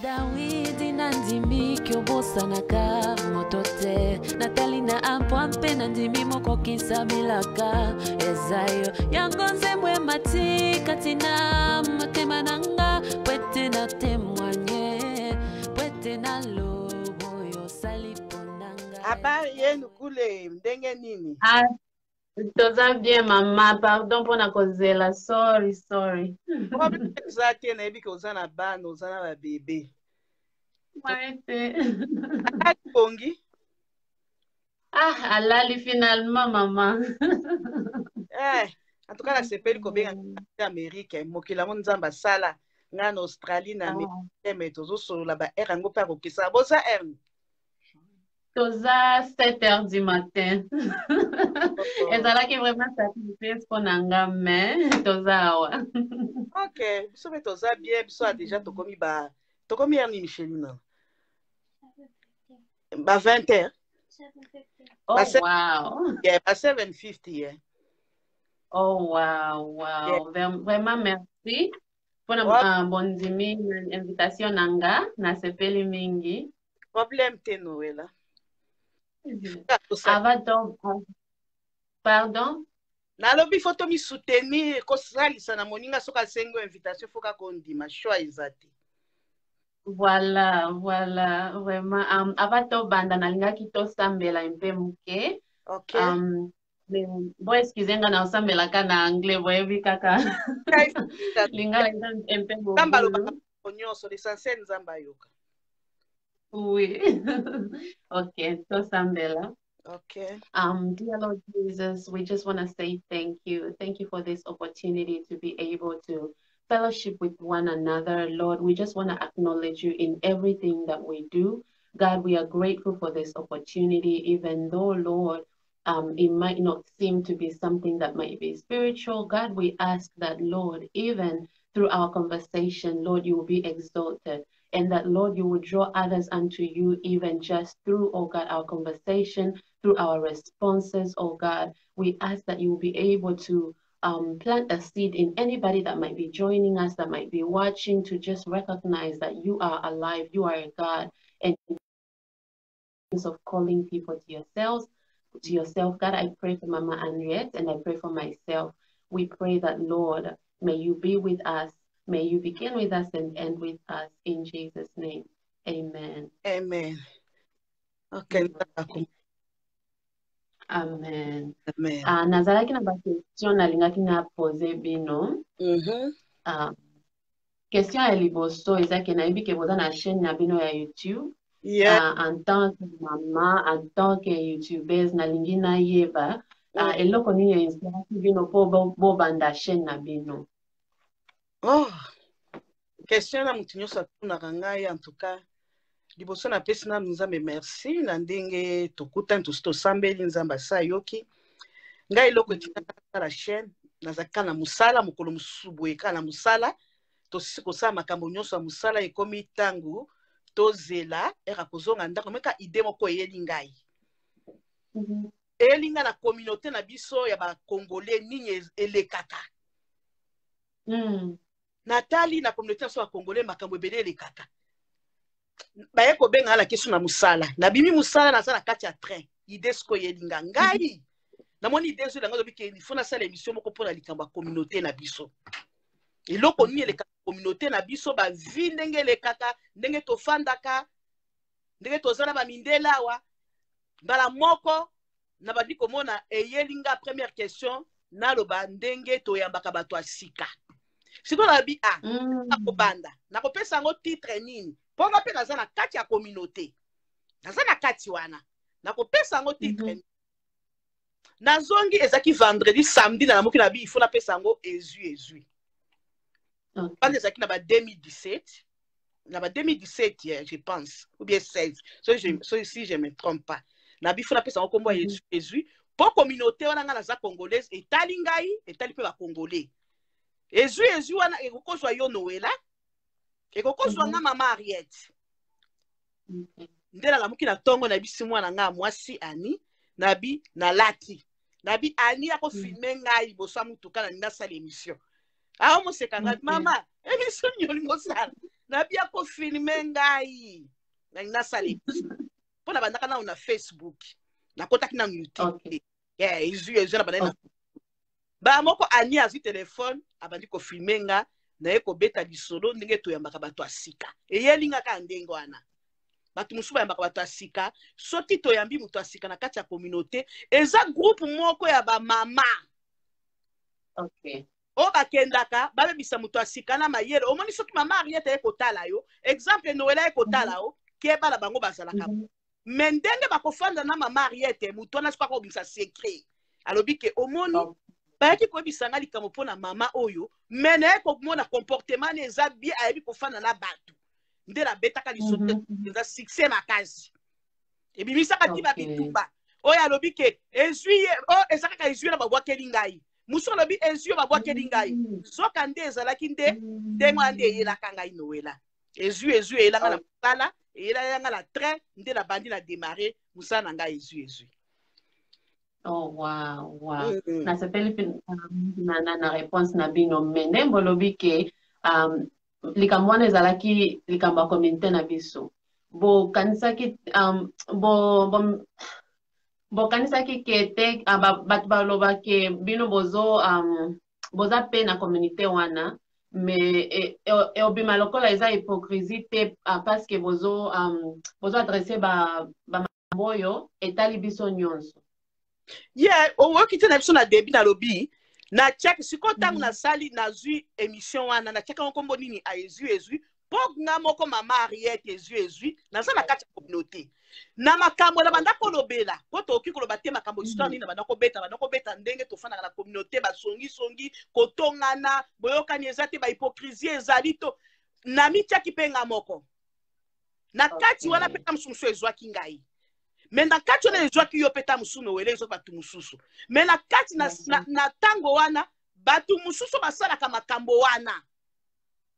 Dawidi nandimi kiobosanaka moto te natali na ampwa mpe nandimi mokokisa bilaka eza yo yango nzembo emati kati na motema na nga po ete na temoigne po ete naloba oyo osali mpo na ngai. Habari yenu kule ndenge nini? Ah, toza bien mama, pardon mpona kozela, sorry sorry. Problème eza te, nayebi ke oza na bana, oza na ba bebe. Ouais, te. Alali pongi? Ah, alali finalement mama. Eh, en tout cas nasepeli kobenga Amérique, mokili yango Nzambe asala ngai na Australie na Amérique, mais tozosolola ba heure yango mpe akokisa. Boza heure? Toza 7 heures du matin. Ezalaki vraiment sacrifice mpo na nga, mais toza awa. Ok, biso mpe toza bien, biso ya déjà tokomi ba tokomi heure nini Micheline? Ba 20 heures. Oh, Ba wow. Yeah, ba 7:50, yeah. Oh, wow, wow. Yeah. Vraiment merci mpona Wow. Bondimi na invitation na nga, nasepeli mingi. Problème te Noëlla. Avant donc, pardon? Nalobi faut tomi soutenir, kosalisa na moninga soki asengi yo invitation faut kaka ondima, choix eza te. Voilà, voilà, vraiment. Avant tobanda nalingaki tosambela mpe moke. Ok. Mais bo excuse nga na osambelaka na anglais, boyebi kaka. Lingala eza mpe Nzambe alobaka mobulu. nyonso, l'essentiel Nzambe ayoka. Oui. Ok, tosambela. Okay. Dear Lord Jesus, we just want to say thank you. Thank you for this opportunity to be able to fellowship with one another. Lord, we just want to acknowledge you in everything that we do. God, we are grateful for this opportunity, even though, Lord, it might not seem to be something that might be spiritual. God, we ask that, Lord, even through our conversation, Lord, you will be exalted, and that, Lord, you will draw others unto you, even just through, oh God, our conversation, through our responses, oh God. We ask that you will be able to plant a seed in anybody that might be joining us, that might be watching, to just recognize that you are alive, you are a God, and of calling people to yourselves, to yourself. God, I pray for Mama Henriette and I pray for myself. We pray that, Lord, may you be with us. May you begin with us and end with us. In Jesus' name, amen. Amen. Okay. Amen. Amen. Amen. Nazalaki na ba question nalingaki na poser bino. Question ya liboso eza ke nayebi ke boza na chaîne na bino ya YouTube. Yeah. En tant que maman, en tant que youtubeuse, nalingi nayeba, eloko nini inspiraki bino po bobanda chaîne na bino? Oh, question na motu nyonso atunaka ngai, en tout cas, liboso napesi nanu Nzambe merci na ndenge tokutani, tosi tosambeli, Nzambe asi ayoki. Ngai eloko etikaka na chaîne, nazalaki kaka na mosala, mokolo mosusu boye kaka na mosala, tosisi kosala makambo nyonso ya mosala, ekomi ntango tozela ere akozonga ndako, meka idée moko eyeli ngai. Eyeli ngai na communauté na biso ya ba Congolais nini elekaka. Natali na communauté na biso ya Congolais makambo ebele elekaka. Baye kobenga na kesu na mosala. Nabimi mosala, naza na kati ya train. Idée sikoyo eyeli nga. Ngai, namoni idée ezoyela ngai, lobi ke il faut nasala émission moko mpona likambo ya communauté na biso. Eloko nini elekaka communauté na biso, ba vie ndenge elekaka, ndenge tofandaka, ndenge toza na ba mindele awa. Mbala moko, nabandi komona eyeli nga première question, naloba ndenge toyambaka bato ya sika. Sikoyo nalobi, ah, nakobanda, nakopesa yango titre nini? Mpo nga mpe naza na kati ya communauté. Naza na kati wana. Nakopesa yango titre nini? Nazongi ezalaki vendredi, samedi nalamuki na bi, il faut napesa yango ezwi, ezwi. Wana ezalaki na ba 2017, na ba 2017, yeah, je pense, ou bien 16, so, si je me trompe pas. Na bi, faut napesa yango kombo ya ezwi, ezwi. Po communauté wana nga naza congolaise, etali ngai, etali mpe ba congolais. Ezwi, ezwi wana ekokozwa yo Noëlla, ekokozwa nga mama Henriette. Nde nalamuki na ntongo, nayebisi mwana nga mwasi Ani, nabi nalati. Nabi Ani akofilme ngai liboso ya motuka na ninga asala émission. Awa moseka ngai, mama, émission nini olingi osala? Nabia kofilme ngai nalingi nasala émission mpo na bandaka nano na Facebook, nakotaki nano YouTube. Yeah, ezwi ezwi na bandaki na Ba moko Annie azwi telefone, abandi kofilme nga, naye kobeta lisolo ndenge toyambaka bato ya sika. Eyeli nga kaka ndenge wana. Bato mosusu bayambaka bato ya sika. Soki toyambi moto ya sika na kati ya communauté, eza groupe moko ya bamama. Oyo bakendaka babebisa moto ya sika na mayele. Omoni soki mama Henriette aye kotala yo, exemple Noël aye kotala yo, keba na bango bazalaka. Mais ndenge bakofanda na mama Henriette, moto wana soki akobimisa secret, alobi ke omoni bayaki koyebisa nga likambo mpo na mama oyo, mais naye komona comportement ne eza bien, ayebi kofanda na bato. Nde nabetaka lisolo, eza succès makasi. Ebimisaka ti ba bitumba. Oyo alobi ke ezwi ye, oyo eza kaka ezwi ye na babwakeli ngai. Mosusu alobi ezwi yo babwakeli ngai. Nzoka nde ezalaki nde ndenge wana nde eyelaka ngai Noela. Ezwi ezwi eyelanga na mosala, eyelaka nga na train, nde nabandi na démarrer mosala na ngai ezwi ezwi. Oh, wow. Nasepeli mpe na réponse na bino, mais nde bolobi ke likambo wana ezalaki likambo ya communauté na biso. Bokanisaki, bo, bo, bokanisaki ke te, bato baloba ke bino boza pe na communauté wana, mais eobima lokola eza hypocrisie te, parce que bozo adresser ba makambo oyo etali biso nyonso. Yeah, oyoki te na biso na début nalobi natiaki sikoyo ntango nasali nazwi émission wana, natiaki yango nkombo nini, ezwi ezwi mpo nga moko mama Henriette ezwi ezwi naza na kati ya communauté na makambo na banda kolobela, mpo tokoki koloba te makambo histoire nini na banda kobeta, banda kobeta ndenge tofandaka na communauté, basongisongi, kotongana, boyokani eza te, bahypocrisie ezali. To namitiaki mpe nga moko na kati wana mpe ta mosusu mosusu ezwaki ngai, mais na kati wana ezwaki yo mpe ta mosusu Noele, ezwaki bato mosusu, mais na kati na ntango wana bato mosusu basalaka makambo wana,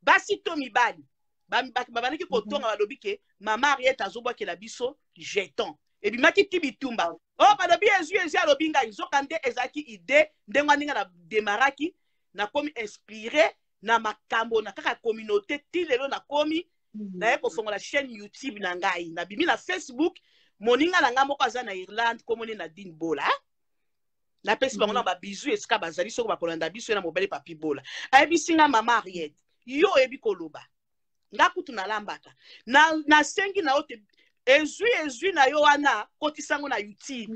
basi to mibali, babandaki kotonga, balobi ke mama Henriette azobwakela biso jeton. Ebimaki ti bitumba. Oyo balobi ezwi ezwi alobi ngai, nzoka nde ezalaki idée ndenge wana ndenge na demaraki, nakomi inspiré na makambo na kaka communauté ti lelo nakomi naye kofongola chaîne YouTube na ngai, nabimi na Facebook. Moninga na ngai moko aza na Irlande, komoni Nadine Bola, napesi bango na babizu esika bazali, soki bakolanda biso, ye na mobali Papi Bola. Ayebisi nga: "Mama Henriette, yo oyebi koloba, nga kutu nalambaka, nasengi na yo te ezwi ezwi na yo wana, kotisango na YouTube,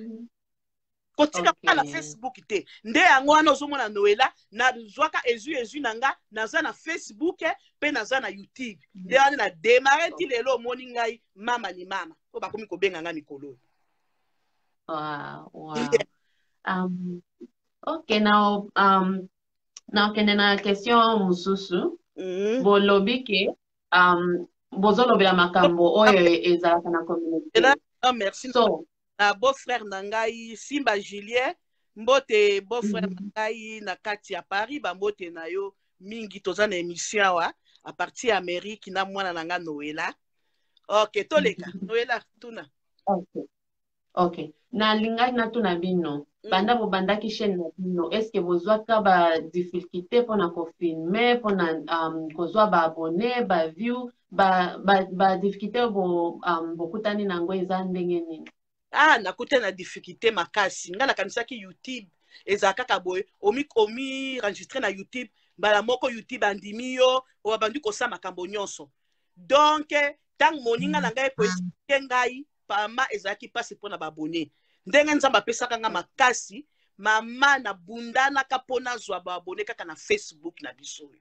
kotika na Facebook te." Nde yango wana ozomona Noela, nazwaka ezwi ezwi na nga, naza na Facebook mpe naza na YouTube. Nde wana na démarre ti lelo omoni ngai mama ni mama oyo bakomi kobenga nga mikolo oyo. Wow. Ok, now nakende na question mosusu. Bolobi ke bozolobela makambo oyo ezalaka na communauté. Oh, merci. So na beau frère na ngai Simba Julien, mbote beau frère na ngai na kati ya Paris, bambote na yo mingi. Toza na émission awa à partir ya Amérique na mwana na nga Noela. Ok, toleka. Noela, tuna. Ok, nalingaki natuna bino, banda bobandaki chaîne na bino, est ce que bozwaka badifficulté mpona kofilme, mpona kozwa baabonné, baview, badifficulté bokutani nango eza ndenge nini? Ah, nakutani na difficulté makasi. Ngai nakanisaki YouTube ezala kaka boye, omi enregistre na YouTube, mbala moko YouTube andimi yo, obandi kosala makambo nyonso. Donc ntango moninga na ngai ekoexpliquer ngai, pama ezalaki mpasi mpona baabonné. Ndenge Nzambe apesaka nga makasi, mama, nabundanaka mpo nazwa baabonné kaka na Facebook na biso oyo.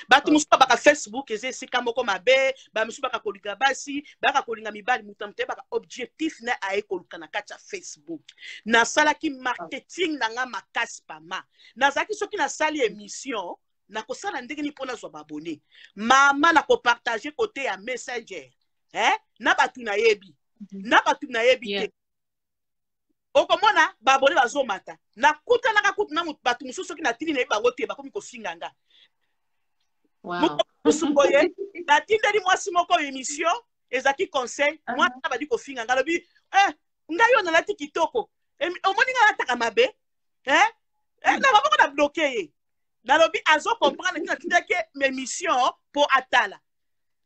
Bato mosusu babaka Facebook eza esika moko mabe, bamosusu baka kolinga basi, baka kolinga mibali, moto na moto ayebaka objectif na aye koluka na kati ya Facebook. Nasalaki marketing na nga makasi, pama. Nazalaki soki nasali émission, nakosala ndenge nini mpo nazwa baabonné? Mama, nakopartage kote ya Messenger, eh? Na bato nayebi, na bato nayebi te. Okomona baabonné bazomata. Nakutanaka kutu na bato mosusu, soki natindi, nayebi bango te, bakomi kofinga nga. Mosusu boye, natindeli mwasi moko émission, ezalaki conseil, mwana badi kofinga nga, alobi: "Eh, ngai oyo nalati kitoko, omoni ngai nalataka mabe, eh? Eh, na maboko na bloquer ye." Nalobi azo comprendre ntina natindaki émission mpo atala.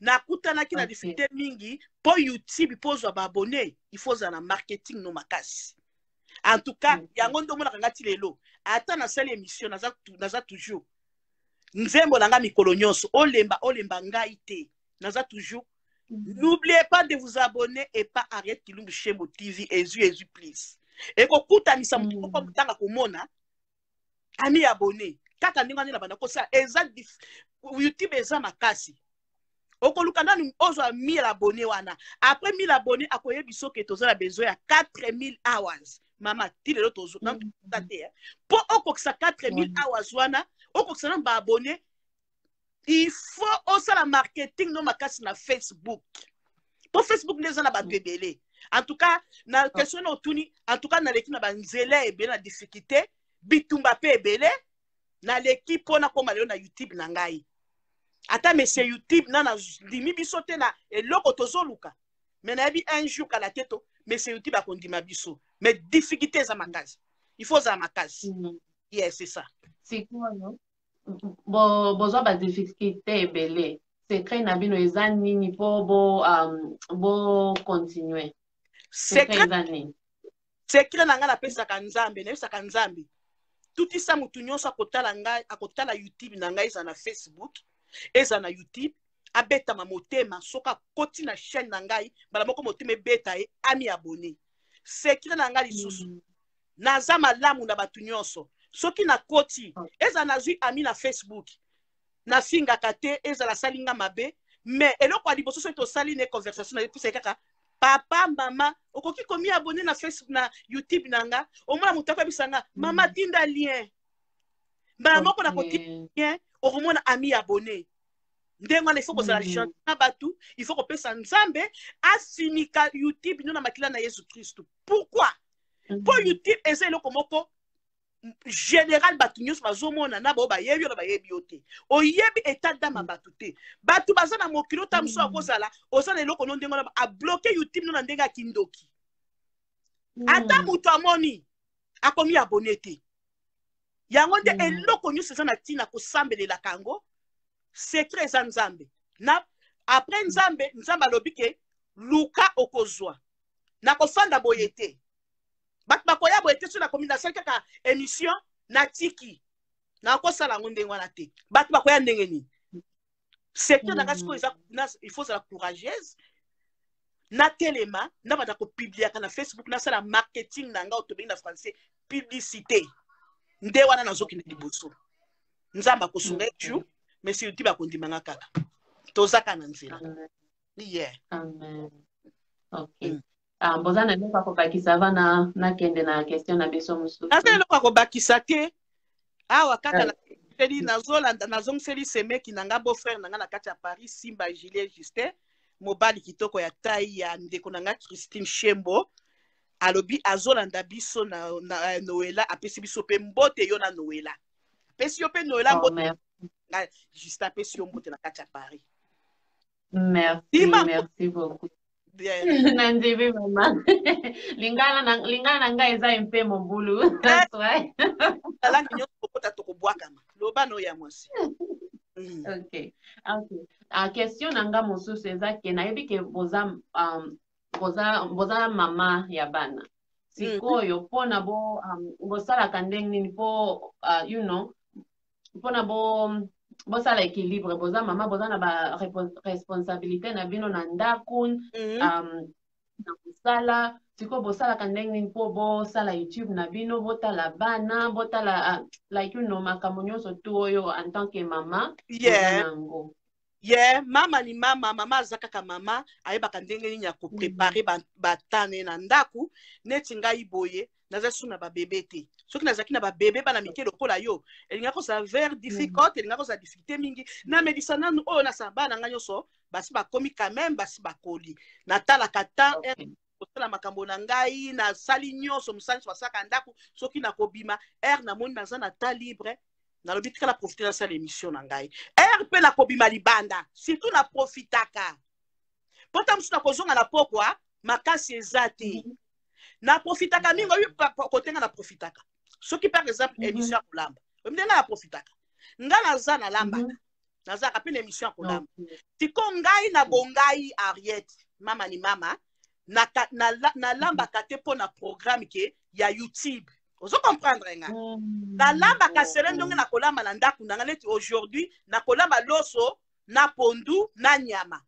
Nakutanaki na difficulté mingi mpo YouTube, mpo ozwa baabonné, il faut ozala na marketing no makasi. En tout cas, yango nde omonaka nga ti lelo, ata nasali émission, naza toujours nzembo na nga mikolo nyonso, olemba olemba ngai te, naza toujours. N'oubliez pas de vous abonner et pas Ariette Kilumbu Shembo TV. Ezui ezui please. Ekokutanisa moto moko motanga komona ami abonné kaka ndenge wana na banda kosala. Eza YouTube eza makasi. Okoluka nanu ozwa 1000 abonné wana. Après 1000 abonné, akoyebi soki toza na besoin ya 4000 hours. Mama, ti lelo tozo te mpo okokisa 4000 hours wana, okokisa nanu baabonné, il faut osala marketing no makasi na Facebook, mpo Facebook nde eza na bato ebele. En tout cas, na question na otuni, en tout cas naleki na banzela ebele, na difficulté, bitumba mpe ebele naleki mpo nakóma lelo na YouTube na ngai. Ata monsieur YouTube na nandimi biso te na eloko tozoluka, mais nayebi un jour kala te to monsieur YouTube akondima biso. Mais difficulté eza makasi, il faut ozala makasi. Yes, c'est ça. Sikoyo bozwa badifficulté ebele, secret na bino eza nini mpo bo continue? Secret eza nini? Secret na ngai, napesaka Nzambe, nayebisaka Nzambe, tutisa motu nyonso akotala ngai, akotala YouTube na ngai, eza na Facebook, eza na YouTube, abetama motema. Soki akoti na chaîne na ngai, mbala moko motema ebeta ye, ami abonné. Secret na ngai lisusu, naza malamu na bato nyonso. Soki nakoti, ezala nazwi ami na Facebook, nafingaka te. Ezala asali nga mabe, mais eloko ya liboso, soki tosali ne conversation, nayebisa kaka: "Papa, mama, okoki komi abonné na Facebook, na YouTube na nga." Omona moto akoyebisa nga: "Mama, tinda lien." Mbala moko nakotinda lien, okomona ami abonné. Ndenge wana il faut kozala gentil na bato, il faut kopesa Nzambe afinika YouTube no na makila na Yesu Kristu. Pourquoi? Mpo YouTube eza eloko moko général, bato nyonso bazomona, na bao bayebi yo, na bayebi yo te. Oyebi état d'âme ya bato te. Bato baza na mokili, ota mosusu akozala oza na eloko no ndenge wana, abloquer YouTube no na ndenge ya kindoki. Ata moto amoni, akomi abonné te. Yango nde eloko nyonso eza na ntina kosambelelaka yango. Secret eza Nzambe. Na après Nzambe, Nzambe alobi ke luka, okozwa. Nakofanda boye te, bato bakoya boye te. So nakomi, nasali kaka émission, natiki, nakosala yango ndenge wana te, bato bakoya ndenge nini? Secret na nga sikoyo eza il faut ozala courageuse. Natelema, nabanda kopubliaka na Facebook, nasala marketing na nga oyo tobengi na français publicité. Nde wana nazokende liboso. Nzambe akosunga ye jour mais surtout bakondimanga kaka, toza kaka na nzela, yeah. Amen. Ok. Ah, boza na eloko ya kobakisa ava na nakende na question na biso mosusu? Naza eloko ya kobakisa te awa, kaka naseli, nazolanda, nazongiseli semeki na nga, beau frère na nga na kati ya Paris, Simba Julien Justin, mobali kitoko ya tai ya ndeko na nga Christine Shembo. Alobi azolanda biso na Noela, apesi biso mpe mbote, yo na Noela, apesi yo mpe Noela mbote. Merci. Justin apesi yo mbote na kati ya Paris. Merci. Dima. Merci beaucoup. Bien. Nandimi mama, lingala na ngai eza mpe mobulu, that's why. Langi nyonso kokota, tokobwakama, loba no ya mwasi. Ok. Question na nga mosusu eza ke nayebi ke boza mama ya bana. Sikoyo mpona bosalaka ndenge nini mpo mpona bosala équilibre? Boza mama, boza na baresponsabilité na bino na ndako, na mosala. Sikoyo bosalaka ndenge nini mpo bosala YouTube na bino, botala bana, botala like makambo nyonso tu oyo en tant que mama boza nango? Yeah, mama ni mama, mama aza kaka mama, ayebaka ndenge nini ya koprépare batane na ndako. Neti ngai boye, naza su na babebe te. Soki nazalaki na babebe, bana mike lokola yo, elingaki kozala very difficult, elingaki kozala difficulté mingi. Namelisa nanu oyo, nasala bana na ngai nyonso, basi bakomi quand même, basi bakoli. Natalaka temps kosala makambo na ngai, nasali nyonso, mosala nyonso basalaka ndako. Soki nakobima heure, namoni naza na temps libre, nalobi tikala profite, nasala émission na ngai. Heure mpe nakobima libanda, surtout naprofitaka mpo ta mosusu nakozonga na pokwa, makasi eza te. Naprofitaka mingi. Oyo kotenga, naprofitaka soki par exemple émission ya kolamba. Oyebi ndenge naprofitaka? Nga naza nalambaka. Nazalaka mpe na émission ya kolamba. Siko ngai na bongai Ariette, mama ni mama, nalambaka te mpo na programme ke ya YouTube. Ozo comprendre nga? Nalambaka sele ndonge nakolamba na ndako na nga, neti aujourd'hui nakolamba loso na pondu na nyama.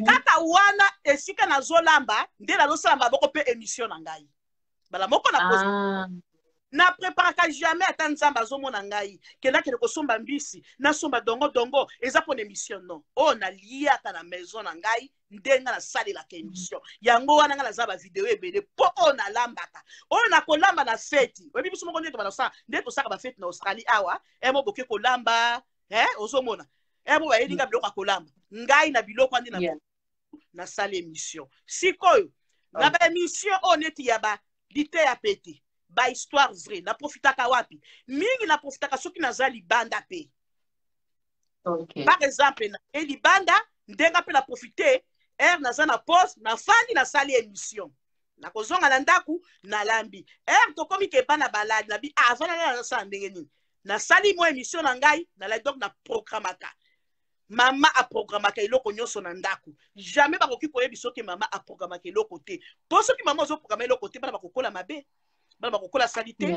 Kaka wana esika nazolamba nde nazosala maboko mpe émission na ngai bala moko na na préparaka jamais. Ata Nzambe azomona ngai, kendakende kosomba mbisi, nasomba dongo dongo, eza mpona émission? Non, oyo naliaka na maison na ngai ndenge nasalelaka émission. Yango wana ngai naza bavideo ebele mpo oyo nalambaka, oyo nakolamba na feti. Oyebi biso moko nde tobanda nde tosalaka bafeti na Australie awa, emo boke kolamba, ozomona emo bayeli nga biloko ya kolamba ngai na biloko wana nde nasala émission. Sikoyo na baémission oyo neti ya ba liteya pete, bahistoire vrai, naprofitaka wapi mingi? Naprofitaka soki naza libanda mpe. Par exemple, na e libanda, ndenge mpe na profite heure naza na pause, nafandi, nasali émission, nakozonga na ndako, nalambi. Heure tokomi ke bana balali, nabi avant nalala, nasala ndenge nini? Nasali mwa émission na ngai, nalali. Donc naprogramaka, mama aprogramaka eloko nyonso na ndako. Jamais bakoki koyebi soki mama aprogramaka eloko te, mpo soki mama ozoprograma eloko te, bana bakokola mabe, bana bakokola sali te,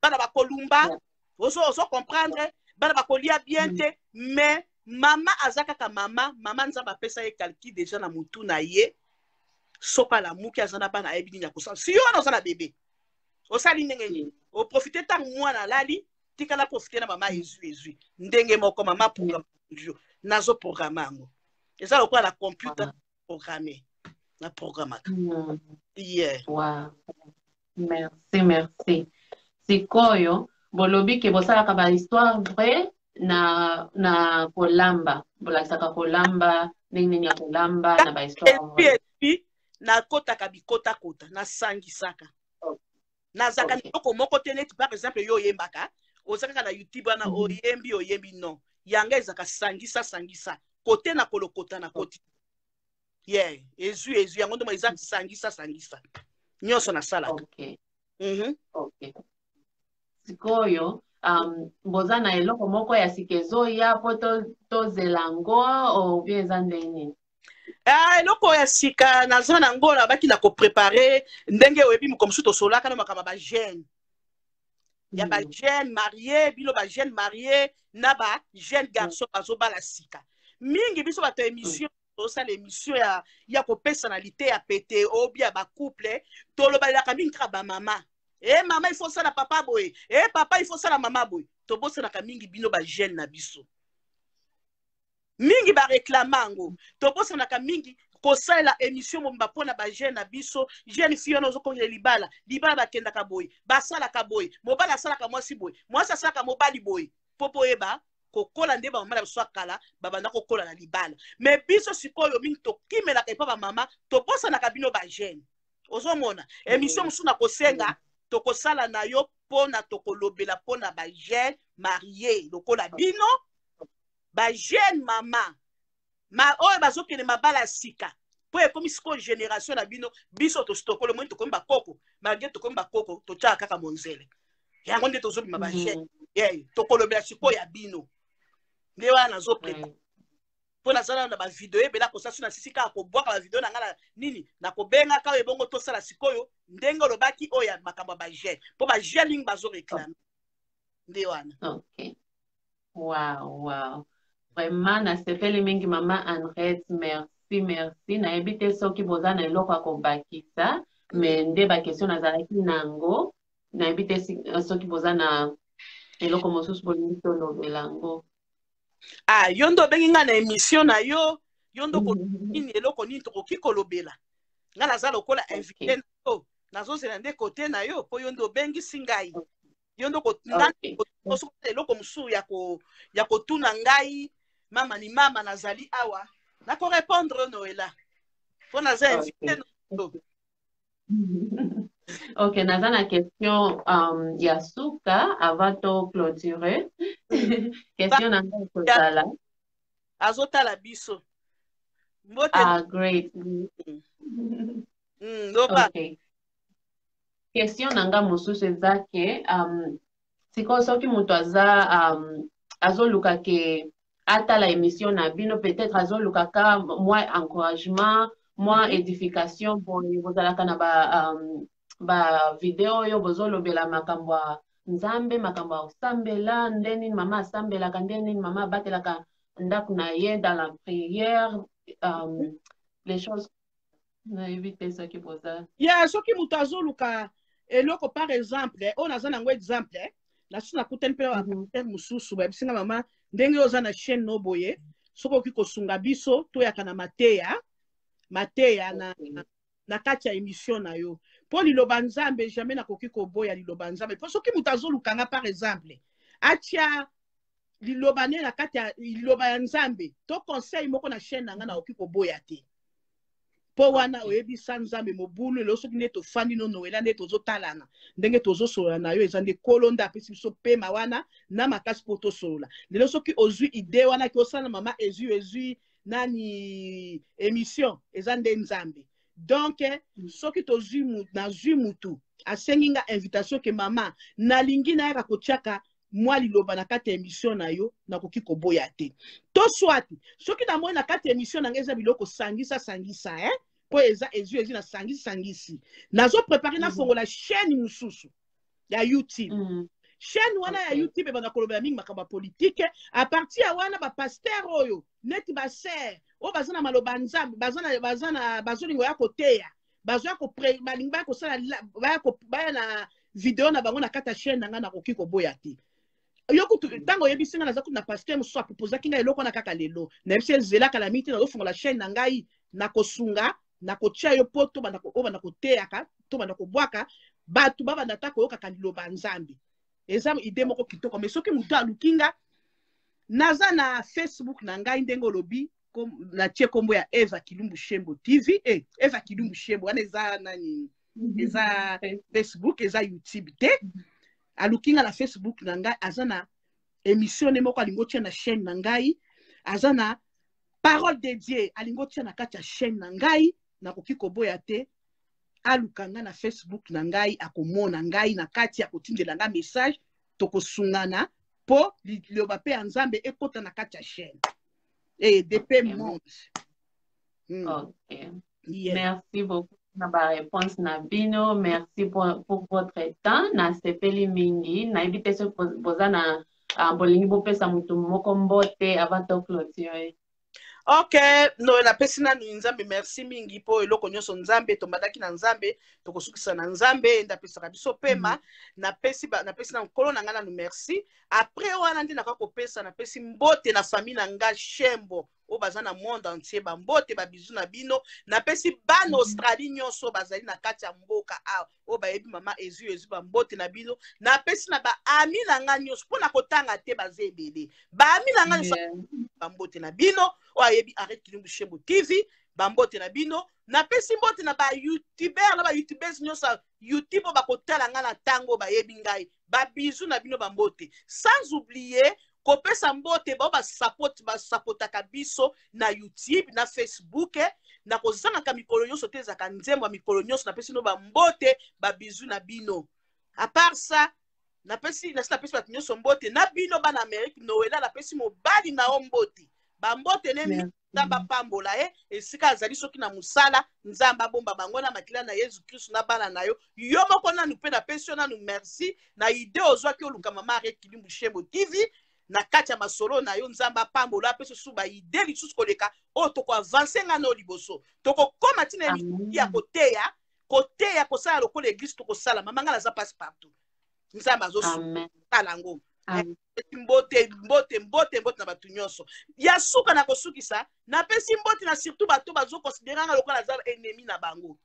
bana bakolumba, ozo comprendre, bana bakolia bien te. Mais mama aza kaka mama. Mama, Nzambe apesa ye calcul déjà na motu na ye. Soki alamuki, aza na bana, ayebi nini akosala. Si yo wana oza na bebe, osali ndenge nini? Oprofite ntango mwana alali, tikala profite na mama. Ezwi ezwi ndenge moko mama programme toujours, nazoprograme yango, eza lokola na computer programme, na programmaka. Yeah. Wow. Merci, merci. Sikoyo bolobi ke bosalaka ba histoire vrai na kolamba, bolakisaka kolamba ndenge nini ya kolamba na ba histoire vrai. Epi nakotaka bikotakota, nasangisaka, nazalaka eloko moko te. Neti par exemple yo oyembaka, oza kaka na YouTube wana, oyembi, oyembi. Non, yanga ezalaka sangisa sangisa, kote na kolokota na koti ye, ezwi ezwi yango ndemo eza sangisa sangisa nyonso nasalaka. Okay. Sikoyo boza na eloko moko ya sika ezoya mpo tozela yango ou bien eza ndenge nini? Ah, eloko ya sika naza nango, nabaki na koprépare. Ndenge oyebi, moko mosusu tosolaka na makambo ya bajeune, ya bajeune marie, bino bajeune marie na bajeune garçon bazobala sika mingi. Biso bato ya émission, tosala émission ya kopesa na liteya pete obia bacouple, tolobalelaka mingi kaka bamama: e mama, il faut osala papa boye, e papa, il faut osala mama boye. Tobosanaka mingi bino bajeune na biso. Mingi bareklame yango. Tobosanaka mingi kosalela émission mobimba mpona bajeune na biso. Jeune fille wana ozokongela libala, libala bakendaka boye, basalaka boye, mobali asalaka mwasi boye, mwasi asalaka mobali boye, mpo boyeba kokola nde bamama na biso ya kala babanda kokola na libala. Mais biso sikoyo mingi tokimelaka epa bamama, tobosanaka bino bajeune. Ozomona, émission mosusu na kosenga tokosala na yo mpona tokolobela mpona bajeune marie lokola bino, bajeune mama ma oyo bazokende mabala ya sika, mpo ekomi sikoyo génération na bino. Biso tositokolo moni, tokomi bakoko. Malgré tokomi bakoko, totyaka kaka monzele yango nde tozobima bajeune. Yeah, tokolobela sikoyo ya bino nde wana nazoprépare, mpo nazala na bavideo ebele akosala. So nasisi kaka kobwaka bavideo na ngai na nini, nakobengaka oyo ebongo tosala sikoyo ndenge olobaki oyo ya makambo ya bajeune, mpo bajeune mingi bazoreklame nde wana. Okay. Wow. Vraiment, nasepeli mingi, mama Henriette, merci, merci. Nayebi te soki boza na eloko ya kobakisa, mais nde baquestion nazalaki nango, nayebi te soki boza na eloko mosusu bolingi tolobela yango. Ah, yo nde obengi ngai na émission na yo, yo nde nini, eloko nini tokoki kolobela? Ngai naza lokola invité na yo, nazozela nde kote na yo, mpo yo nde obengisi ngai. Yo nde soki eloko mosusu ya kotuna ngai, mama ni mama, nazali awa, nakorépondre Noela, mpo naza invité na yo. Ok, naza na question ya suka avant to clôturer. Question na ngai kozala. Azotala biso. Mbote. Ah, great. Loba. Okay. Question na nga mosusu eza ke sikoyo soki moto aza azoluka ke Atala émission na bino, peut-être azolukaka mwa encouragement, mwa édification. Boye bozalaka na ba video oyo bozolobela makambo ya Nzambe, makambo ya kosambela, nde nini mama asambelaka, nde nini mama abatelaka ndako na ye dans la prière, les choses. Nayebi te soki boza. Ya, soki moto azoluka eloko, par exemple oyo naza nango, exemple nasi nakutani mpe na bapasteur mosusu, bayebisi nga: "Mama, ndenge oyo oza na chaîne no boye, soki okoki kosunga biso, toyaka na mateya na kati ya émission na yo mpo liloba Nzambe." Jamais nakoki koboya liloba Nzambe, mpo soki moto azoluka nga, par exemple, atia liloba ne na kati ya liloba ya Nzambe to conseil moko na chaîne na nga, nakoki koboya te, mpo wana oyebisa Nzambe mobulu. Lelo soki nde tofandi no Noela, nde tozotalana, ndenge tozosolola na yo, eza nde Nkolo nde apesi biso pema wana na makasi mpo tosolola. Lelo soki ozwi idée wana ki osala mama ezwi nani émission, eza nde Nzambe. Donc soki tozwi, nazwi mutu asengi nga invitation ke: "Mama, nalingi nayaka kotiaka mwa liloba na kati ya émission na yo," nakoki koboya te. To soit soki namoni na kati ya émission na ngai eza biloko sangisa sangisa, eh? Mpo eza ezwi na sangisi sangisi, nazoprépare nafongola chaîne mosusu ya YouTube. Chaîne wana ya YouTube ebanda kolobela mingi makambo ya politike. À partir ya wana, bapasteur oyo neti basœur oyo baza na maloba Nzambe, baza na bazolingo ya koteya, bazoya, balingi baya kosala, baya na video na bango na kati ya chaîne na ngai, nakoki koboya te. Yo kutu, ntango oyebisi ngai, naza kutu na pasteur mosusu aproposaki ngai eloko wana kaka lelo. Nayebisi, ezelaka na mingi te, nazofungola chaîne na ngai, nakosunga, nakotia yo mpo oyo banda koteyaka to banda kobwaka, bato babanda ta koyokaka liloba Nzambe. Eza idée moko kitoko. Mais soki moto aluki nga, naza na Facebook na ngai, ndenge olobi, natie nkombo ya Eva Kilumbu Shembo TV. Eva Kilumbu Shembo wana eza nani? Eza Facebook, eza YouTube te. Aluki nga na Facebook na ngai, aza na émission ne moko alingi otia na chaîne na ngai, aza na parole de Dieu alingi otia na kati ya chaîne na ngai, nakoki koboya te. Aluka ngai na Facebook na ngai, akomona ngai na kati, akotindela ngai message, tokosungana mpo liloba mpe ya Nzambe ekɔta na kati ya chaîne e mpe monde. Ok. Yeah. Merci beaucoup na baréponse na bino. Merci pour votre temps. Nasepeli mingi. Nayebi te soki boza na bolingi bopesa motu moko mbote avant to clôturer. Ok, no, napesi nanu Nzambe merci mingi mpo eloko nyonso Nzambe. Tombandaki na Nzambe, tokosukisa na Nzambe nde apesaka biso pema. Napesi na Nkolo na ngai nanu merci. Après wana nde naka kopesa, napesi mbote na famille na nga Shembo oyo baza na monde entier, bambote, babisous na bino. Napesi bana Australie nyonso oyo bazali na kati ya mboka awa, oyo bayebi mama ezwi, bambote na bino. Napesi na baamis na ngai nyonso, mpo na kotanga te, baza ebele, baamis na ngai nyonso, bambote na bino. Oyo ayebi Arrête Kilumbu Shembo TV, bambote na bino. Napesi mbote na bayoutubeur na bayoutubeurs nyonso ya YouTube oyo bakotala ngai na ntango, bayebi ngai, babisous na bino, bambote. Sans oublier kopesa mbote bao basapotaka biso na YouTube na Facebook, na kozangaka mikolo nyonso te, ezalaka nzembo ya mikolo nyonso. Napesi bino bambote, babisous na bino. À part ça, napesi, nasi napesi bato nyonso mbote na bino bana Amérique. Noela, napesi mobali na yo mbote, bambote ne mingi. Nzambe apambola ye esika azali, soki na mosala, Nzambe abomba bango na makila na Yesu Kristu, na bana na yo. Yo moko nanu mpe napesi yo nanu merci na idée ozwaki oluka mama Aret Kilimbu Shembo TV na kati ya masolo na yo. Nzambe apambola, apesi susu baidées lisusu koleka oyo tokoavancer ngai na oyo liboso, tokokóma ntina ya koteya, koteya, kosala lokola église tokosala. Mama, ngai naza passe partout, Nzambe azosala yango. Mbote, mbote, mbote, mbote na bato nyonso. Ya suka na kosukisa, napesi mbote na surtout bato bazoconsidérer nga lokola naza ennemi na bango.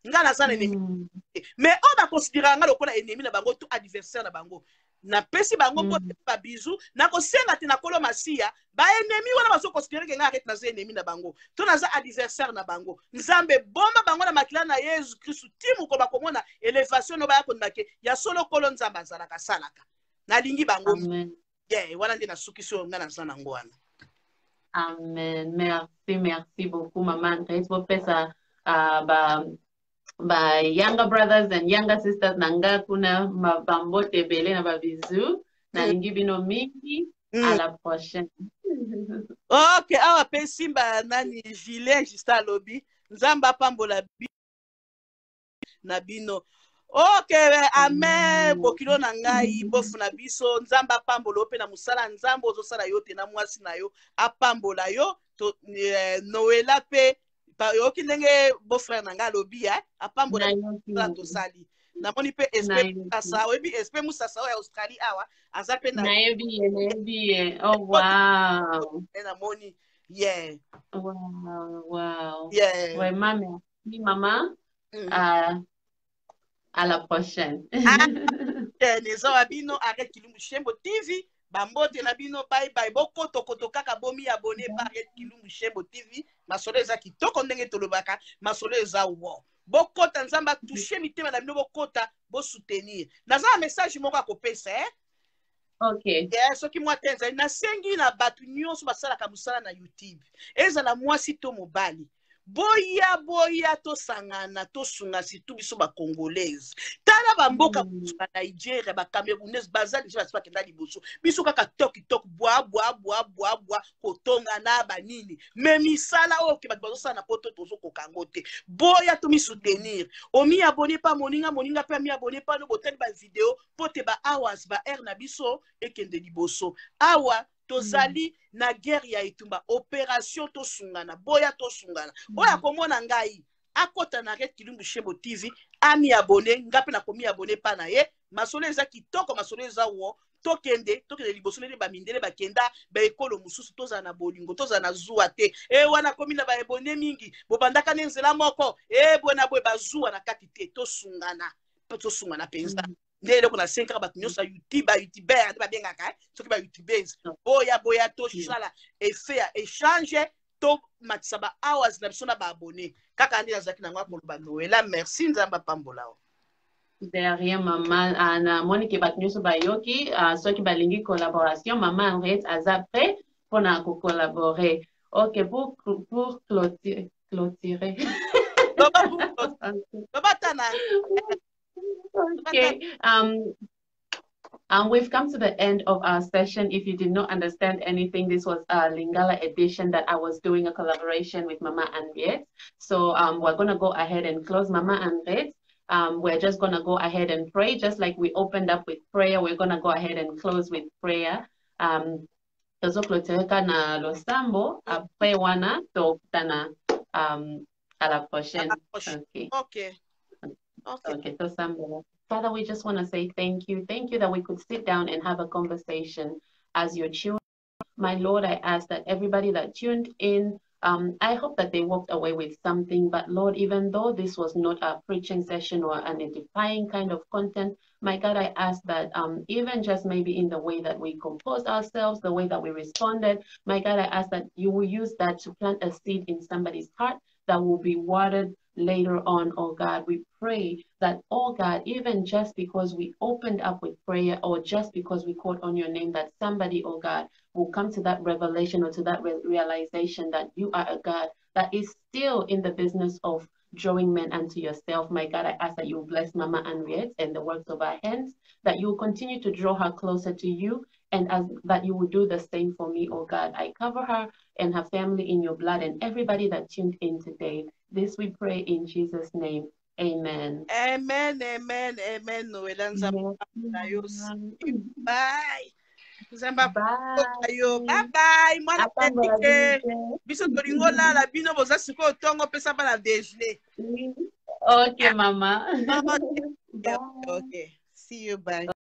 Nga naza na ennemi, mais oyo baconsidérer nga lokola ennemi na bango to adversaire na bango, napesi bango mbote, babisous. Nakosenga te na Kolo Masiya, baennemi wana bazoconsidérer ke nga Arete naza ennemi na bango to naza adversaire na bango, Nzambe bomba bango na makila na Yesu Kristu ti mokolo bakomona élévation no, baya kondima ke ya solo Kolo Nzambe azalaka, asalaka. Nalingi bango. Yeah, wana nde nasukisi oyo ngai naza nango wana. Amen. Merci, merci beaucoup, Maman Andrés. Bopesa ba younger brothers and younger sisters na nga kuna bambote ebele na babisous. Nalingi bino mingi. À la prochaine. Ok, awa mpe simba nani Julien Justin alobi Nzambe apambola bi na bino. Ok, amen. Bokilo na ngai, bofu na biso, Nzambe apambola yo mpe na mosala Nzambe ozosala yo te na mwasi na yo apambola yo. To, Noela mpe oyoki ndenge beau-frère na ngai alobi eh? Apambola tosali. Namoni mpe Esprit Musasa, oyebi Esprit Musasa oyo ya Australie awa aza mpe na Nayebi ye, nayebi ye. Oh wow. Namoni yeah. Wow. Yeah. Vraiment merci maman. À la prochaine. Ah, eza wa bino Arrête Kilumbu Shembo TV. Bambote na bino, bye bye. Bokotokoto kaka bomi abonné par Arrête Kilumbu Shembo TV. Masolo eza kitoko ndenge tolobaka, masolo eza wo. Bokota Nzambe atouche mitema na bino, bokota, bosoutenir. Naza na message moko akopesa eh? Okay. Yeah, soki mwa te ezali nasengi na bato nyonso basalaka mosala na YouTube, ezala mwasi to mobali, boya boya tosangana tosunga surtout biso bacongolaise. Tala bamboka ba Nigeria, bacamerounaise baza deja basi bakenda liboso, biso kaka toki tok bwa bwa bwa bwa bwa kotonga na banini, me misala oyo ke bato bazosala na poto tozokoka yango te. Boya tomisoutenir, omi abonne pa moninga, moninga mpe ami abonne pa no, botali bavideo mpo te ba hours ba heure na biso ekende liboso. Awa tozali na guerre ya etumba, opération tosungana, boya tosungana. Oyo akomona ngai akota na Red Kilumbu Shembo TV, ami abonné, nga mpe nakomi abonné pa na ye. Masolo eza kitoko, masolo eza wo, tokende tokende liboso ndenge bamindele bakenda baekolo mosusu. Tozala na bolingo, tozala na zuwa te. E wana komi na baebone mingi, bobandaka na nzela moko e boye na boye, bazuwa na kati te. Tosungana, tosungana mpenza. Nde eloko na sengi kaka bato nyonso ya YouTube, ba youtubeur nde babengaka, soki ba youtubeurs, boya boya tosala effet ya échange, tomatisa ba hours na biso na baabonné. Kaka nde nazalaki nango akoloba. Noela, merci, Nzambe apambola o. De rien, mama. Namoni ke bato nyonso bayoki. Soki balingi collaboration, mama Henriette aza prêt mpona kocollaborer. Ok, pour clôturer, clôturer. Loba tana. Okay. We've come to the end of our session. If you did not understand anything, this was a Lingala edition that I was doing a collaboration with Mama Henriette. So we're going to go ahead and close. Mama Henriette, we're just going to go ahead and pray. Just like we opened up with prayer, we're going to go ahead and close with prayer. Tozoclôturer na losambo, après wana tokutana à la prochaine. À la prochaine. Okay. Okay. Okay. Okay, tosambela. Father, we just want to say thank you. Thank you that we could sit down and have a conversation as your children. My Lord, I ask that everybody that tuned in, I hope that they walked away with something. But Lord, even though this was not a preaching session or an edifying kind of content, my God, I ask that even just maybe in the way that we composed ourselves, the way that we responded, my God, I ask that you will use that to plant a seed in somebody's heart that will be watered later on, oh God. We pray that, oh God, even just because we opened up with prayer or just because we called on your name, that somebody, oh God, will come to that revelation or to that realization that you are a God that is still in the business of drawing men unto yourself. My God, I ask that you bless Mama Henriette and the works of her hands, that you will continue to draw her closer to you, and as that you will do the same for me, oh God. I cover her and her family in your blood and everybody that tuned in today. This we pray in Jesus' name. Amen. Amen, amen, amen. Noela, Nzambe na yo. Bye. Nzambe yo. Bye bye. Mwana petike. Biso tolingo lala bino boza sikoyo ntongo pesa bana déjeuner. Okay, mama. Okay. Okay. See you, bye.